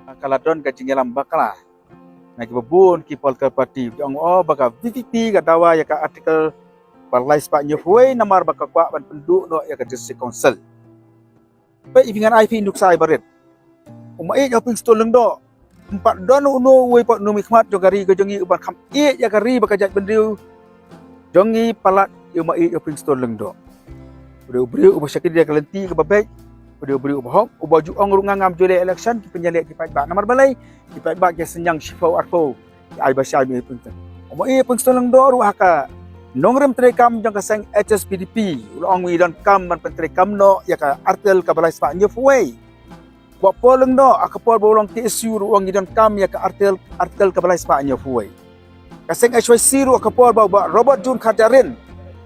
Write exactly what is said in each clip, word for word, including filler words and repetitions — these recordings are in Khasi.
Ka la don ka jingïalam bakla na kiba bun ki political party, ki ong, oh, ba ka V P P ka dawa ïa ka Article ba lai spah hynñiew phew wei namar ba ka kwah ban pynduh noh ïa ka District Council. Peit, i phi ngan ai phi nuksa ibarit. U Maieit Hopingstone Lyngdoh, ym pat don uno uwei pat u nongmihkhmat jong ka ri ka jong ngi uban kham ïeit ïa ka ri bad ka jaitbynriew jong ngi palat ïa u Maieit Hopingstone Lyngdoh. U dei u briew uba shakri da ka lynti kaba beit, u dei u briew uba hok, uba ju ong ruh, nga ngam ju leh election, ki pynïaleh ki paidbah. Namar balei? Ki paidbah ki synñiang shiphew arphew ki ai bashai u Maieit Hopingstone. U Maieit Hopingstone Lyngdoh ruh, ha ka nongrim treikam jong ka seng H S P D P, u la ong, ngi donkam ban pyntreikam noh ïa ka Article kaba lai spah hynñiew phew wei. Bah Paul Lyngdoh, ha ka por ba u long K S U ruh, u ong, ngi donkam ïa ka Article, Article kaba lai spah hynñiew phew wei. Ka seng H Y C ruh, ha ka por ba u Bah Robert June Kharjahrin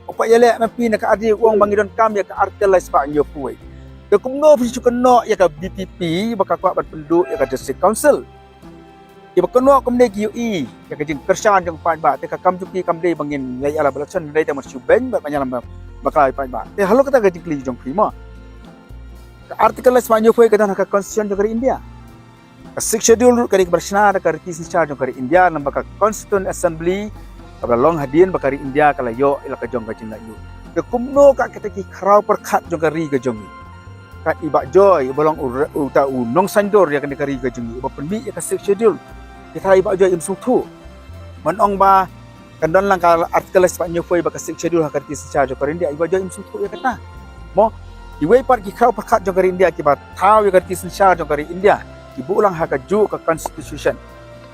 u kwah ïaleh M P na ka R D A, u ong ba ngi donkam ïa ka Article lai spah hynñiew phew wei. Te kumno phi shu kynnoh ïa ka V P P ba ka kwah ban pynduh ïa ka District Council? Kiba kynnoh kumne ki ïohi ïa ka jingkyrshan jong paidbah, te ka kam jong ki kam dei ba ngin ïaleh election, dei tang ban shu beiñ bad ban ïalam bakla ïa paidbah. Te halor kata ka jingkylli jong phi mo, ka Article lai spah hynñiew phew wei ka don ha ka Constitution jong ka ri India. Ka Sixth Schedule ruh ka dei kaba la shna da ka riti synshar jong ka ri India, namar ka Constituent Assembly kaba la long hadien ba ka ri India ka la ïoh ïa la ka jong ka jinglaitluid. Te kumno ka, kata ki khraw pyrkhat jong ka ri ka jong ngi, kat i Bah Joy uba long u re-, uta u nongsaiñdur ïa kane ka ri ka jong ngi, uba pynmih ïa ka Sixth Schedule, ki tharai i Bah Joy im sngewthuh ban ong ba kan don lang ka Article lai spah hynñiew phew wei bad ka Sixth Schedule ha ka riti synshar jong ka ri India? I Bah Joy im sngewthuh ïa kata mo. Kiwei pat ki khraw pyrkhat jong ka ri India kiba thaw ïa ka riti synshar jong ka ri India, ki buh lang ha kajuh ka Constitution.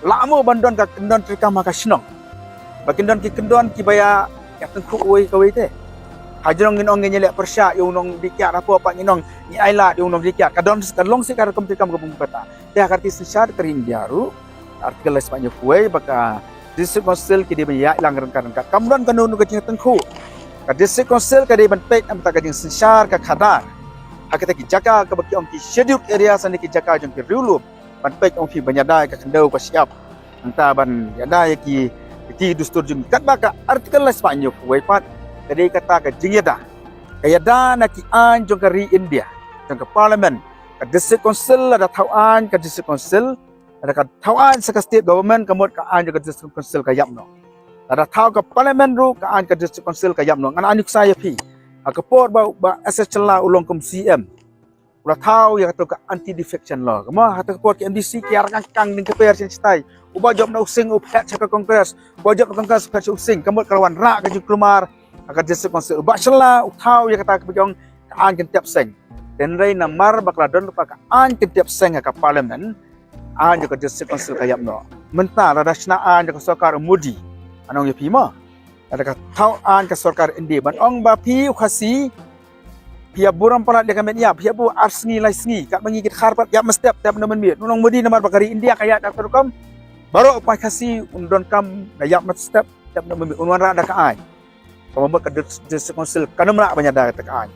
Lah mo ban don ka kyndon treikam ha ka shnong, ba kin don ki kyndon kiba ïa, ïa tyngkhuh uwei kawei te? Hajrong ngin ong ngin ïaleh pyrshah ïa u nongdie kiad, hapoh pat ngin ong ngi ailad ïa u nongdie kiad. Ka don, ka long shisha ka rukom treikam kaba bun kata. Te ha ka riti synshar ka ri India ruh, Article lai spah hynñiew phew wei, ba ka District Council ki dei ban ïaid lang ryngkat ryngkat. Kam don kano kano ka jingtyngkhuh. Ka District Council ka dei ban peit na bynta ka jingsynshar ka khadar ha kita ki jaka kaba ki ong ki scheduled areas, ne ki jaka jong ki riewlum, ban peit, ong phi, ban ïada ïa ka khyndew ka shyiap, nangta ban ïada ïa ki riti dustur jong ngi. Katba ka Article lai spah hynñiew phew wei pat ka dei kata ka jingïada, ka ïada na ki aiñ jong ka ri India, jong ka Parliament. Ka District Council lada thaw aiñ, ka District Council, lada ka thaw aiñ sa ka State Government, ka mut ka aiñ jong ka District Council ka ïap noh. Lada thaw ka Parliament ruh, ka aiñ ka District Council ka ïap noh. Ngan ai nuksa ïa phi, ha ka por ba, ba S S Shylla u long kum C M, u la thaw ïa kato ka Anti Defection Law. Kumba ha kato ka por ki M D C ki ïa rangkang ding ka per sha shatai. Uba jop na U Sing u phet sha ka Congress, uba jop na Congress u phet sha U Sing. Ka mut ka la wanrah ka jingkulmar ha ka District Council. U Bah Shylla u thaw ïa kata kaba ki ong ka aiñ kyntep seng. Hynrei namar ba ka la don lypa ka aiñ kyntep seng ha ka Parliament, aiñ jong ka District Council ka ïap noh. Mynta lada shna aiñ jong ka sorkar u Modi, ngan ong ïa phi mo, lada ka thaw aiñ ka sorkar India, ban ong ba phi u Khasi phi ïa burom palat ïa ka met ïap, phi ïa buh ar sngi lai sngi, katba ngi ki dkhar pat ïap mynstep, tep noh mynmiet. U nong Modi, namar ba ka ri India ka ïaid da kato ka rukom, baroh u paid Khasi un donkam da ïap mynstep, tep noh mynmiet, un wanrah da ka aiñ. Kaba mut ka Dis-, District Council kan ym lah ban ïada kata ka aiñ.